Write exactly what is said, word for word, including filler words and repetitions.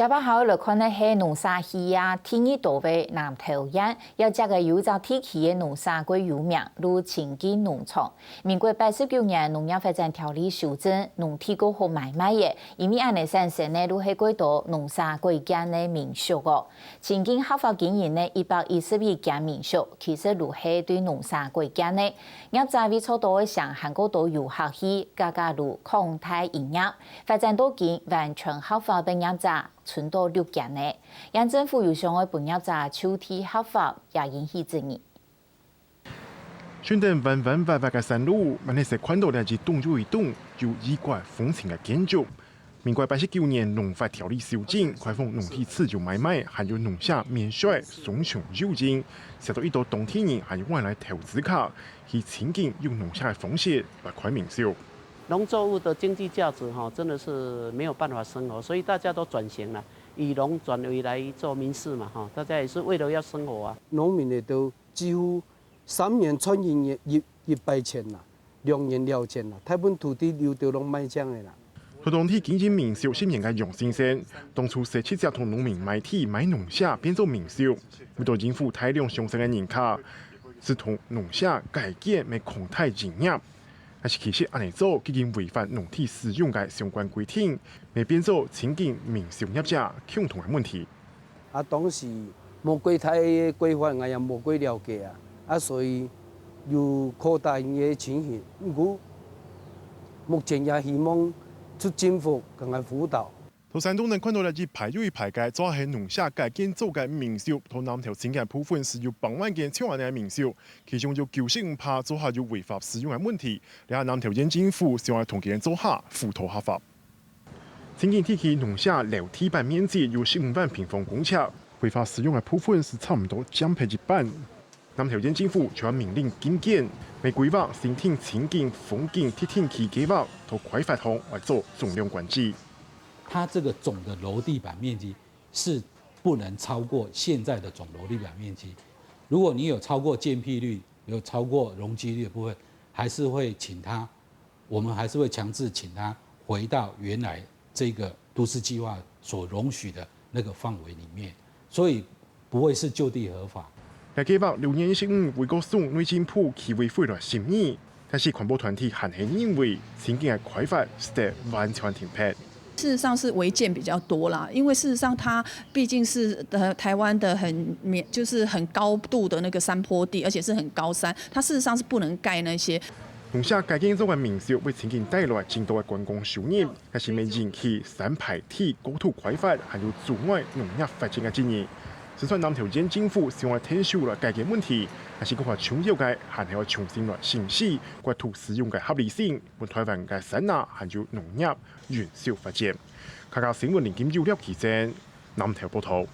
這擺好來看个係農社起家第二多个南投縣，這隻个有一隻地區个農社蓋有名，就清境農場。民國八十九年農業發展條例修正，農地過好買賣个，因為恁呢產生呢，就係蓋多農社改建个民宿哦。清境合法經營呢，一百一十一間民宿，其實就係對農社改建个。業者為著多个城還過多遊客去，價格就擴大營業。 發展到今，完全合法个業者賰到六間呢。縣政府有想愛分業者就地合法，也引起爭議。順等彎彎斡斡个山路，滿係看到這一棟又一棟有異國風情个建築。民國八十九年農法條例修正，開放農地自由買賣，還有農舍免稅，雙重誘因，使到一多當地人還有外來投資客去清境用農舍个方式來開民宿。 農作物的經濟價值哈，真的是沒有辦法生活，所以大家都轉型了，以農轉為來做民宿嘛哈，大家也是為了要生活啊。農民也都幾乎三年賺一年一一百千啦，兩年了錢啦，大部分土地流到攏賣淨个啦。在當地經營民宿十年个楊先生，當初係直接同農民買地買農舍變做民宿，為到應付大量上升个人客，就同農舍改建來擴大營業。 但是其實恁呢做既經違反農地使用个相關規定，乜變做清境民宿業者共同个問題。啊，當時無過大个規範，𠊎也無過了解啊，啊，所以有擴大个情形。毋過目前也希望出政府共𠊎輔導。 在山頂能看到這一排又一排个，做係農舍改建做个民宿，在南投清境部分係有百萬間像恁呢个民宿，其中有九十五趴做下有違法使用个問題。這下南投縣政府想愛同佢等做下輔導合法。清境地區農舍樓地板面積有十五萬平方公尺，違法使用个部分係差毋多佔忒一半。 南投縣政府就命令禁建，乜規劃申請清境風景特定區計畫，在開發項來做總量管制。它這個總的樓地板面積是不能超過現在的總樓地板面積。如果你有超過建蔽率，有超過容積率的部分，還是會請他，我們還是會強制請他回到原來這個都市計畫所容許的那個範圍裡面，所以不會是就地合法。該計畫六月二十五會過送內政部僑委會來審議，但是環保團體還係認為，清境个開發係得完全停撇。事實上是違建比較多啦，因為事實上它畢竟是呃台灣的很就是很高度的那個山坡地，而且是很高山，它事實上是不能蓋那些。農舍改建做个民宿為清境帶來真多个觀光收入， 但是乜引起山排地過度開發，還有阻礙農業發展个爭議。就算南投縣政府想愛𢯭手來解決問題，但是更加重要个還係愛重新來審視國土使用个合理性，分台灣个山林還有農業永續發展。客家新聞林金友、廖啟正，南投報導。